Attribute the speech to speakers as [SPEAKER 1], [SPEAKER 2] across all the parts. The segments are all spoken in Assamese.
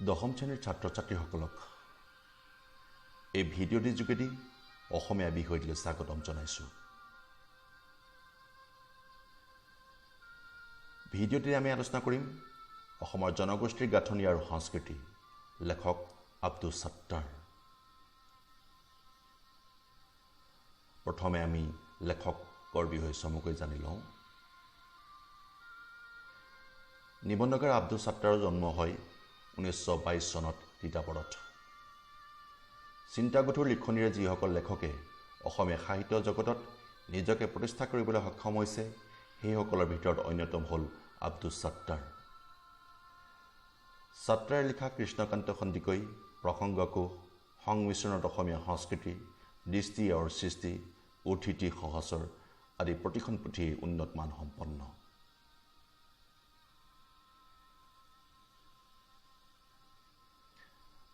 [SPEAKER 1] দশম শ্ৰেণীৰ ছাত্ৰ ছাত্ৰীসকলক এই ভিডিঅ'টিৰ যোগেদি অসমীয়া বিষয়টিলৈ স্বাগতম জনাইছোঁ। ভিডিঅ'টিৰে আমি আলোচনা কৰিম অসমৰ জনগোষ্ঠীৰ গাঁথনি আৰু সংস্কৃতি, লেখক আব্দুছ ছাত্তাৰ। প্ৰথমে আমি লেখকৰ বিষয়ে চমুকৈ জানি লওঁ। নিবন্ধকাৰ আব্দুছ ছাত্তাৰৰ জন্ম হয় 1922 চনত তিতাবৰত। চিন্তাগধুৰ লিখনিৰে যিসকল লেখকে অসমীয়া সাহিত্য জগতত নিজকে প্ৰতিষ্ঠা কৰিবলৈ সক্ষম হৈছে, সেইসকলৰ ভিতৰত অন্যতম হ'ল আব্দুছ ছাত্তাৰ। ছাত্তাৰে লিখা কৃষ্ণকান্ত সন্দিকৈ, প্ৰসংগকোষ, সংমিশ্ৰণত অসমীয়া সংস্কৃতি, দৃষ্টি আৰু সৃষ্টি, উদ্ধৃতি সহচৰ আদি প্ৰতিখন পুথিয়েই উন্নত মানসম্পন্ন।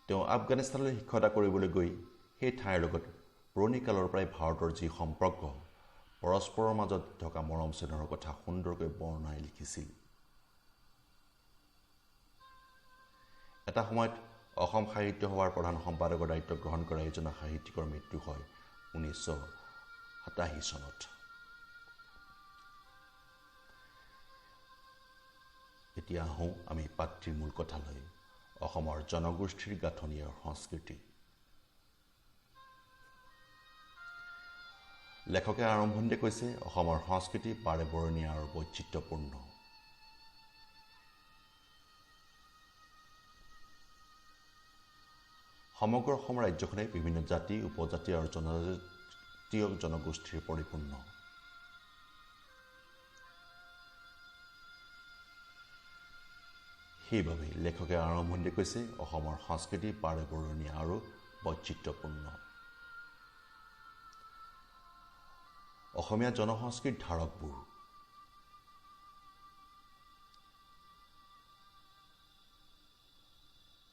[SPEAKER 1] তেওঁ আফগানিস্তানলৈ শিক্ষকতা কৰিবলৈ গৈ সেই ঠাইৰ লগত পুৰণি কালৰ পৰাই ভাৰতৰ যি সম্পৰ্ক, পৰস্পৰৰ মাজত থকা মৰম চেনেহৰ কথা সুন্দৰকৈ বৰ্ণাই লিখিছিল। এটা সময়ত অসম সাহিত্য সভাৰ প্ৰধান সম্পাদকৰ দায়িত্ব গ্ৰহণ কৰা এইজনা সাহিত্যিকৰ মৃত্যু হয় 1987 চনত। এতিয়া আহোঁ আমি পাঠটিৰ মূল কথালৈ, অসমৰ জনগোষ্ঠীৰ গাঁথনি আৰু সংস্কৃতি। লেখকে আৰম্ভণিতে কৈছে, অসমৰ সংস্কৃতি বাৰেবৰণীয়া আৰু বৈচিত্ৰ্যপূৰ্ণ। সমগ্ৰ অসম ৰাজ্যখনে বিভিন্ন জাতি, উপজাতি আৰু জনজাতীয় জনগোষ্ঠীৰ পৰিপূৰ্ণ। সেইবাবে লেখকে আৰম্ভণিতে কৈছে, অসমৰ সংস্কৃতি বাৰেবৰণীয়া আৰু বৈচিত্ৰ্যপূৰ্ণ। অসমীয়া জনসংস্কৃতিৰ ধাৰকবোৰ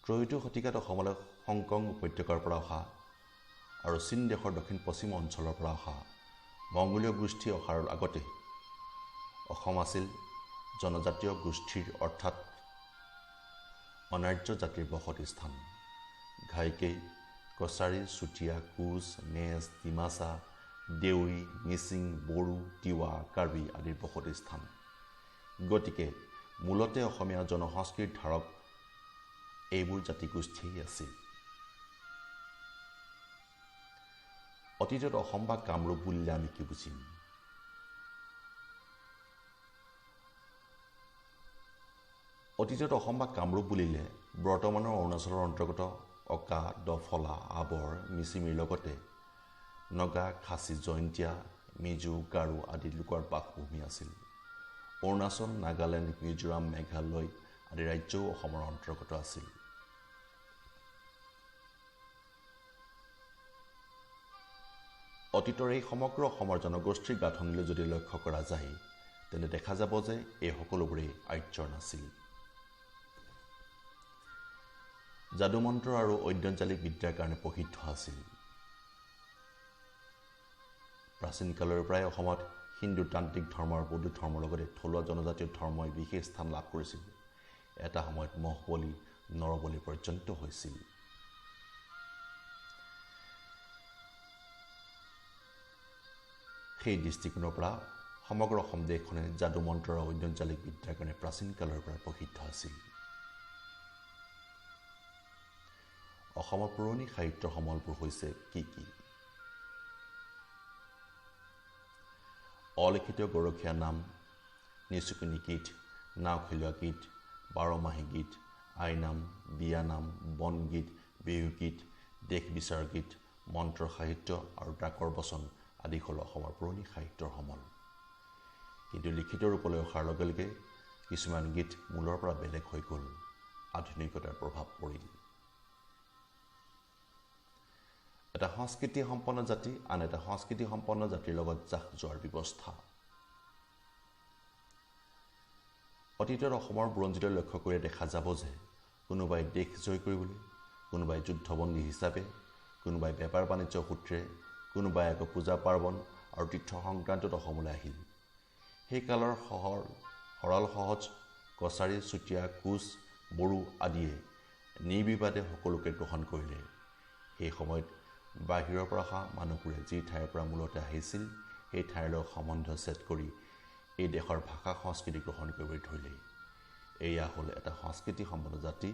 [SPEAKER 1] ত্ৰয়োদশ শতিকাত অসমলৈ হংকং উপত্যকাৰ পৰা অহা আৰু চীন দেশৰ দক্ষিণ পশ্চিম অঞ্চলৰ পৰা অহা মংগোলীয় গোষ্ঠী অহাৰ আগতে অসম আছিল জনজাতীয় গোষ্ঠীৰ অৰ্থাৎ অনাৰ্য জাতিৰ বসতি স্থান। ঘাইকে, কছাৰী, চুতীয়া, কোচ, মেচ, ডিমাচা, দেউৰী, মিচিং, বড়ো, তিৱা, কাৰ্বি আদিৰ বসতি স্থান। গতিকে মূলতে অসমীয়া জনসংস্কৃতিৰ ধাৰক এইবোৰ জাতিগোষ্ঠীয়েই আছিল। অতীতত অসম বা কামৰূপ বুলিলে আমি কি বুজিম? অতীতত অসম বা কামৰূপ বুলিলে বৰ্তমানৰ অৰুণাচলৰ অন্তৰ্গত অকা, দফলা, আবৰ, মিচিমিৰ লগতে নগা, খাচী, জয়ন্তীয়া, মিজো, গাৰো আদি লোকৰ বাসভূমি আছিল। অৰুণাচল, নাগালেণ্ড, মিজোৰাম, মেঘালয় আদি ৰাজ্যও অসমৰ অন্তৰ্গত আছিল। অতীতৰ এই সমগ্ৰ অসমৰ জনগোষ্ঠীৰ গাঁথনিলৈ যদি লক্ষ্য কৰা যায়, তেন্তে দেখা যাব যে এই সকলোবোৰেই আৰ্যৰ নাছিল। যাদুমন্ত্ৰ আৰু ঐদ্যজালিক বিদ্যাৰ কাৰণে প্ৰসিদ্ধ আছিল। প্ৰাচীন কালৰ পৰাই অসমত হিন্দু তান্ত্ৰিক ধৰ্ম আৰু বৌদ্ধ ধৰ্মৰ লগতে থলুৱা জনজাতীয় ধৰ্মই বিশেষ স্থান লাভ কৰিছিল। এটা সময়ত মহ বলি, নৰবলি পৰ্যন্ত হৈছিল। সেই দৃষ্টিকোণৰ পৰা সমগ্ৰ অসম দেশখনে যাদুমন্ত্ৰ আৰু ঐদ্যজালিক বিদ্যাৰ কাৰণে প্ৰাচীন কালৰ পৰা প্ৰসিদ্ধ আছিল। অসমৰ পুৰণি সাহিত্যৰ সমলবোৰ হৈছে কি কি? অলিখিত গৰখীয়া নাম, নিচুকনি গীত, নাও খেলুৱা গীত, বাৰমাহী গীত, আইনাম, বিয়ানাম, বনগীত, বিহুগীত, দেশ বিচাৰ গীত, মন্ত্ৰ সাহিত্য আৰু ডাকৰ বচন আদি হ'ল অসমৰ পুৰণি সাহিত্যৰ সমল। কিন্তু লিখিত ৰূপলৈ অহাৰ লগে লগে কিছুমান গীত মূলৰ পৰা বেলেগ হৈ গ'ল, আধুনিকতাৰ প্ৰভাৱ পৰিল। এটা সংস্কৃতি সম্পন্ন জাতি আন এটা সংস্কৃতি সম্পন্ন জাতিৰ লগত জাহ যোৱাৰ ব্যৱস্থা। অতীতত অসমৰ বুৰঞ্জীলৈ লক্ষ্য কৰিলে দেখা যাব যে কোনোবাই দেশ জয় কৰিবলৈ, কোনোবাই যুদ্ধবন্দী হিচাপে, কোনোবাই বেপাৰ বাণিজ্য সূত্ৰে, কোনোবাই আকৌ পূজা পাৰ্বণ আৰু তীৰ্থ সংক্ৰান্তত অসমলৈ আহিল। সেই কালৰ সৰল সহজ কছাৰী, চুতীয়া, কোচ, বড়ো আদিয়ে নিৰ্বিবাদে সকলোকে গ্ৰহণ কৰিলে। সেই সময়ত বাহিৰৰ পৰা অহা মানুহবোৰে যি ঠাইৰ পৰা মূলতে আহিছিল সেই ঠাইৰ লগত সম্বন্ধ ছেদ কৰি এই দেশৰ ভাষা সংস্কৃতি গ্ৰহণ কৰিবলৈ ধৰিলে। এয়া হ'ল এটা সংস্কৃতি সম্পন্ন জাতি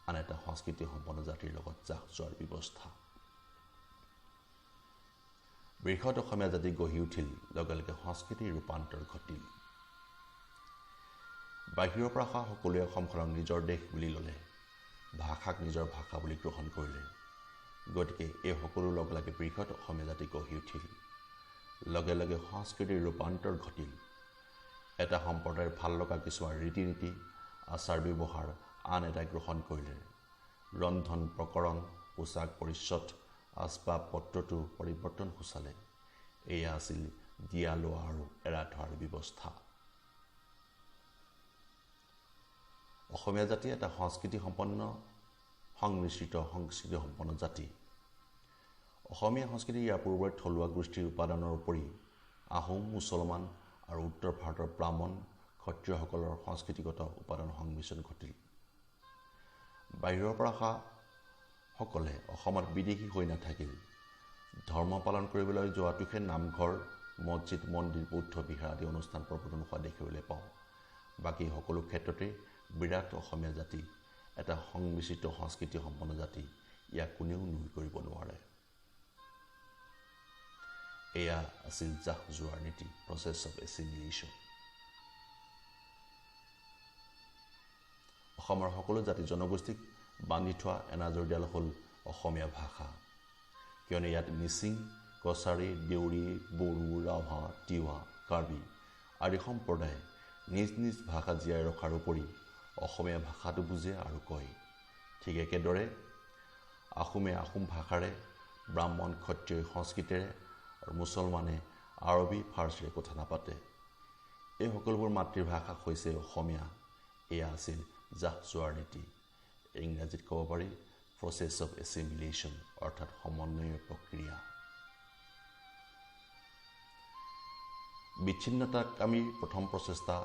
[SPEAKER 1] আন এটা সংস্কৃতি সম্পন্ন জাতিৰ লগত জাহ যোৱাৰ ব্যৱস্থা। বৃহৎ অসমীয়া জাতি গঢ়ি উঠিল, লগে লগে সংস্কৃতিৰ ৰূপান্তৰ ঘটিল। বাহিৰৰ পৰা অহা সকলোৱে অসমখনক নিজৰ দেশ বুলি ল'লে, ভাষাক নিজৰ ভাষা বুলি গ্ৰহণ কৰিলে। গতিকে এই সকলো লগ লাগি বৃহৎ অসমীয়া জাতি গঢ়ি উঠিল, লগে লগে সংস্কৃতিৰ ৰূপান্তৰ ঘটিল। এটা সম্প্ৰদায়ৰ ভাল লগা কিছুমান ৰীতি নীতি, আচাৰ ব্যৱহাৰ আন এটাই গ্ৰহণ কৰিলে। ৰন্ধন প্ৰকৰণ, পোছাক পৰিচ্ছদ, আচবাব পত্ৰতো পৰিৱৰ্তন সূচালে। এয়া আছিল দিয়া লোৱা আৰু এৰা ধৰাৰ ব্যৱস্থা। অসমীয়া জাতি এটা সংস্কৃতি সম্পন্ন, সংমিশ্ৰিত সংস্কৃতি সম্পন্ন জাতি। অসমীয়া সংস্কৃতি ইয়াৰ পূৰ্বৰে থলুৱা গোষ্ঠীৰ উপাদানৰ উপৰি আহোম, মুছলমান আৰু উত্তৰ ভাৰতৰ ব্ৰাহ্মণ ক্ষত্ৰিয়সকলৰ সংস্কৃতিগত উপাদান সংমিশ্ৰণ ঘটিল। বাহিৰৰ পৰা অহা সকলে অসমত বিদেশী হৈ নাথাকিল। ধৰ্ম পালন কৰিবলৈ যোৱাটোহে নামঘৰ, মছজিদ, মন্দিৰ, বৌদ্ধ বিহাৰ আদি অনুষ্ঠান প্ৰৱৰ্তন হোৱা দেখিবলৈ পাওঁ। বাকী সকলো ক্ষেত্ৰতে বিৰাট অসমীয়া জাতি এটা সংমিশ্ৰিত সংস্কৃতি সম্পন্ন জাতি, ইয়াক কোনেও নুই কৰিব নোৱাৰে। এয়া আছিল জাহ যোৱাৰ নীতি, প্ৰচেছ অফ এছিমিলেশ্যন। অসমৰ সকলো জাতি জনগোষ্ঠীক বান্ধি থোৱা এনাজৰীডাল হ'ল অসমীয়া ভাষা। কিয়নো ইয়াত মিচিং, কছাৰী, দেউৰী, বড়ো, ৰাভা, তিৱা, কাৰ্বি আদি সম্প্ৰদায়ে নিজ নিজ ভাষা জীয়াই ৰখাৰ উপৰি অসমীয়া ভাষাটো বুজে আৰু কয়। ঠিক একেদৰে আহোমে আহোম ভাষাৰে, ব্ৰাহ্মণ ক্ষত্ৰিয় সংস্কৃতিৰে আৰু মুছলমানে আৰবী ফাৰ্চীৰে কথা নাপাতে। এই সকলোবোৰ মাতৃভাষা হৈছে অসমীয়া। এয়া আছিল জাহ যোৱাৰ নীতি। ইংৰাজীত ক'ব পাৰি প্ৰচেছ অফ এছিমিলেশ্যন, অৰ্থাৎ সমন্বয়ৰ প্ৰক্ৰিয়া। বিচ্ছিন্নতাকামীৰ প্ৰথম প্ৰচেষ্টা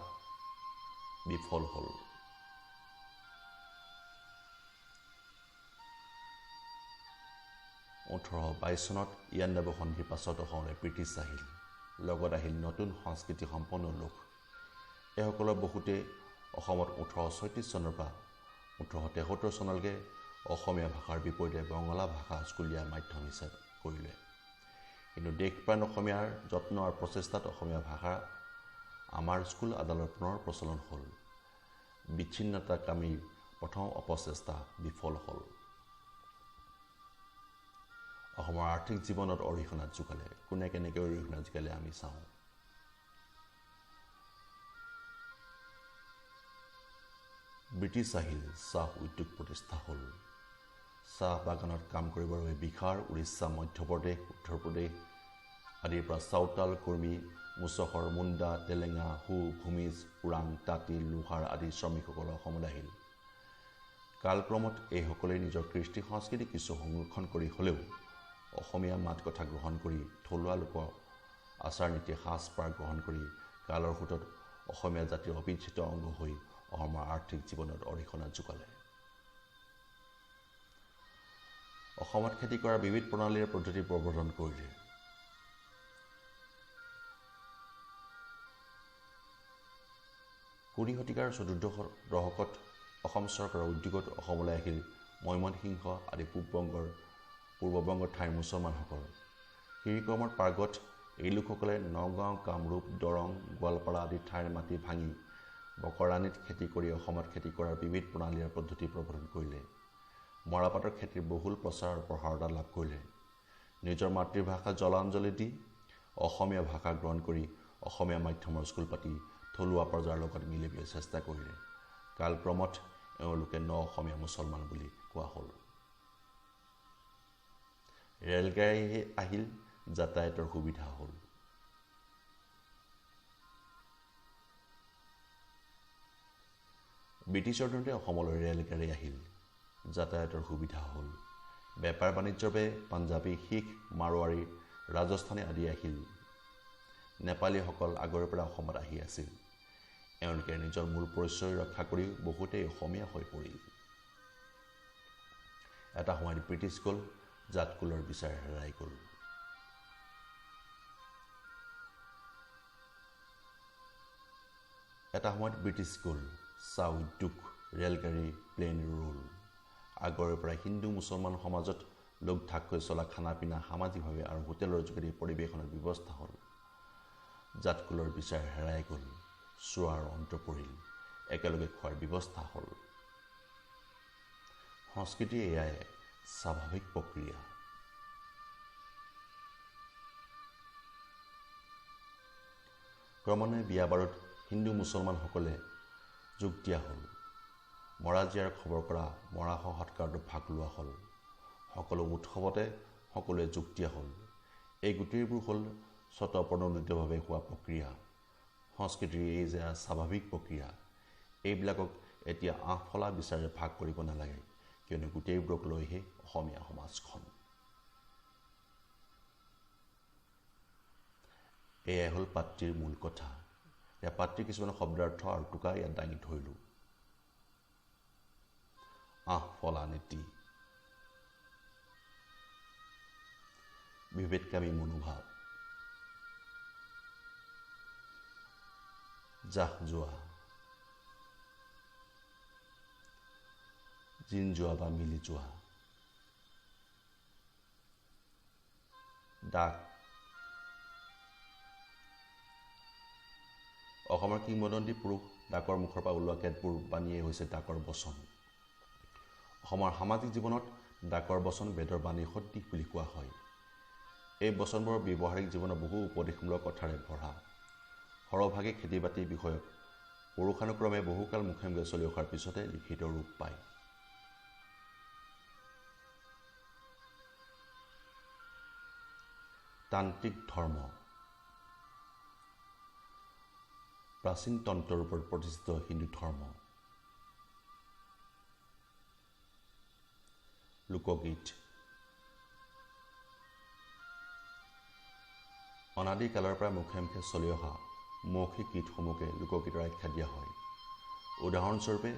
[SPEAKER 1] বিফল হ'ল। 1822 চনত ইয়াণ্ডাবু সন্ধিৰ পাছত অসমলৈ ব্ৰিটিছ আহিল। লগত আহিল নতুন সংস্কৃতি সম্পন্ন লোক। এইসকলৰ বহুতে অসমত 1836 চনৰ পৰা 1873 চনলৈকে অসমীয়া ভাষাৰ বিপৰীতে বঙলা ভাষা স্কুলীয়া মাধ্যম হিচাপে কৰিলে। কিন্তু দেশপ্ৰাণ অসমীয়াৰ যত্ন আৰু প্ৰচেষ্টাত অসমীয়া ভাষা আমাৰ স্কুল আদালত পুনৰ প্ৰচলন হ'ল। বিচ্ছিন্নতাকামীৰ প্ৰথম অপচেষ্টা বিফল হ'ল। অসমৰ আৰ্থিক জীৱনত অৰিহণা যোগালে। কোনে কেনেকৈ অৰিহণা যোগালে আমি চাওঁ। ব্ৰিটিছ আহিল, চাহ উদ্যোগ প্ৰতিষ্ঠা হ'ল। চাহ বাগানত কাম কৰিবৰ বাবে বিহাৰ, উৰিষ্যা, মধ্যপ্ৰদেশ, উত্তৰ প্ৰদেশ আদিৰ পৰা চাওতাল, কৰ্মী, মুছহৰ, মুণ্ডা, তেলেঙা, হু, ভূমিজ, ওৰাং, তাঁতী, লোহাৰ আদি শ্ৰমিকসকল অসমলৈ আহিল। কালক্ৰমত এইসকলে নিজৰ কৃষ্টি সংস্কৃতি কিছু সংৰক্ষণ কৰি হ'লেও অসমীয়া মাত কথা গ্ৰহণ কৰি থলুৱা লোকৰ আচাৰ নীতি, সাজ-পাৰ গ্ৰহণ কৰি কালৰ সোঁতত অসমীয়া জাতিৰ অবিচ্ছেদ্য অংগ হৈ অসমৰ আৰ্থিক জীৱনত অৰিহণা যোগালে। অসমত খেতি কৰাৰ বিবিধ প্ৰণালীৰ পদ্ধতি প্ৰৱৰ্তন কৰিলে। 20 শতিকাৰ চতুৰ্দশ দশকত অসম চৰকাৰৰ উদ্যোগত অসমলৈ আহিল মৈমনসিংহ আদি পূৰ্ববংগৰ ঠাইৰ মুছলমানসকল। কৃষিকৰ্মত পাৰ্গত এই লোকসকলে নগাঁও, কামৰূপ, দৰং, গোৱালপাৰা আদি ঠাইৰ মাটি ভাঙি বকৰাণীত খেতি কৰি অসমত খেতি কৰাৰ বিবিধ প্ৰণালী আৰু পদ্ধতি প্ৰৱৰ্তন কৰিলে। মৰাপাটৰ খেতিৰ বহুল প্ৰচাৰ আৰু প্ৰসাৰতা লাভ কৰিলে। নিজৰ মাতৃভাষা জলাঞ্জলি দি অসমীয়া ভাষা গ্ৰহণ কৰি অসমীয়া মাধ্যমৰ স্কুল পাতি থলুৱা প্ৰজাৰ লগত মিলিবলৈ চেষ্টা কৰিলে। কালক্ৰমত এওঁলোকে ন অসমীয়া মুছলমান বুলি কোৱা হ'ল। ৰেলগাড়ী আহিল, যাতায়াতৰ সুবিধা হ'ল। ব্ৰিটিছৰ দিনতে অসমলৈ ৰেলগাড়ী আহিল, যাতায়াতৰ সুবিধা হ'ল। বেপাৰ বাণিজ্যৰ বাবে পাঞ্জাবী, শিখ, মাৰোৱাৰী, ৰাজস্থানী আদি আহিল। নেপালীসকল আগৰে পৰা অসমত আহি আছিল। এওঁলোকে নিজৰ মূল পৰিচয় ৰক্ষা কৰি বহুতেই অসমীয়া হৈ পৰিল। এটা সময়ত ব্ৰিটিছ গ'ল, জাত কুলৰ বিচাৰ হেৰাই গ'ল। এটা সময়ত ব্ৰিটিছ গ'ল, চাহ উদ্যোগ, ৰেলগাড়ী, প্লেন ৰ'ল। আগৰে পৰাই হিন্দু মুছলমান সমাজত লগ ঢাককৈ চলা খানা পিনা সামাজিকভাৱে আৰু হোটেলৰ যোগেদি পৰিৱেশনৰ ব্যৱস্থা হ'ল। জাত কুলৰ বিচাৰ হেৰাই গ'ল, চোৱাৰ অন্ত পৰিল, একেলগে খোৱাৰ ব্যৱস্থা হ'ল। সংস্কৃতি এয়াই স্বাভাৱিক প্ৰক্ৰিয়া। ক্ৰমান্বয়ে বিয়া বাৰুত হিন্দু মুছলমানসকলে যোগ দিয়া হ'ল। মৰা জীয়াৰ খবৰ কৰা মৰাশ সৎকাৰটো ভাগ লোৱা হ'ল। সকলো উৎসৱতে সকলোৱে যোগ দিয়া হ'ল। এই গোটেইবোৰ হ'ল স্বতঃপ্ৰণোদিতভাৱে হোৱা প্ৰক্ৰিয়া। সংস্কৃতিৰ এই যে স্বাভাৱিক প্ৰক্ৰিয়া, এইবিলাকক এতিয়া আঁহফলা বিচাৰে ভাগ কৰিব নালাগে, কিয়নো গোটেইবোৰক লৈহে অসমীয়া সমাজখন। এয়াই হ'ল পাতটিৰ মূল কথা। ইয়াৰ পাতটিৰ কিছুমান শব্দাৰ্থ আৰু টোকা ইয়াত দাঙি ধৰিলোঁ। আঁহফলা নীতি, বিভেদকামী মনোভাৱ, জাহ যোৱা, জিন যোৱা বা মিলি যোৱা, ডাক। অসমৰ কিংবদন্তি পুৰুষ ডাকৰ মুখৰ পৰা ওলোৱা কেতবোৰ বাণীয়ে হৈছে ডাকৰ বচন। অসমৰ সামাজিক জীৱনত ডাকৰ বচন বেদৰ বাণীৰ সদৃশ বুলি কোৱা হয়। এই বচনবোৰৰ ব্যৱহাৰিক জীৱনৰ বহু উপদেশমূলক কথাৰে ভৰা। সৰহভাগে খেতি বাতি বিষয়ক পুৰুষানুক্ৰমে বহুকাল মুখে মুখে চলি অহাৰ পিছতে লিখিত ৰূপ পায়। তান্ত্ৰিক ধৰ্ম প্ৰাচীন তন্ত্ৰৰ ওপৰত প্ৰতিষ্ঠিত হিন্দু ধৰ্ম। লোকগীত অনাদি কালৰ পৰা মুখে মুখে চলি অহা মৌখিক গীতসমূহকে লোকগীতৰ আখ্যা দিয়া হয়। উদাহৰণস্বৰূপে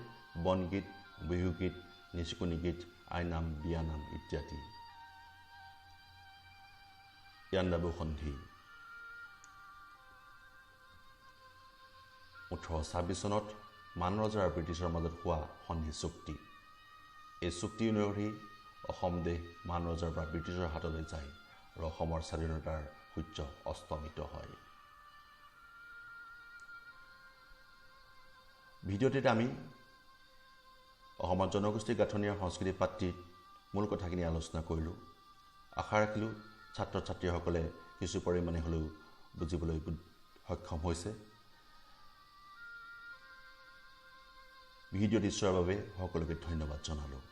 [SPEAKER 1] বনগীত, বিহুগীত, নিচুকনি গীত, আইনাম, বিয়ানাম ইত্যাদি। ইয়াণ্ডাবু সন্ধি 1826 চনত মান ৰজা আৰু ব্ৰিটিছৰ মাজত হোৱা সন্ধি চুক্তি। এই চুক্তি অনুসৰি অসম দেশ মান ৰজাৰ পৰা ব্ৰিটিছৰ হাতলৈ যায় আৰু অসমৰ স্বাধীনতাৰ সূৰ্য অস্তমিত হয়। ভিডিঅ'টিত আমি অসমৰ জনগোষ্ঠী গাঁথনি আৰু সংস্কৃতি পাতটিৰ মূল কথাখিনি আলোচনা কৰিলোঁ। আশা ৰাখিলোঁ ছাত্ৰ ছাত্ৰীসকলে কিছু পৰিমাণে হ'লেও বুজিবলৈ সক্ষম হৈছে। ভিডিঅ'টি চোৱাৰ বাবে সকলোকে ধন্যবাদ জনালোঁ।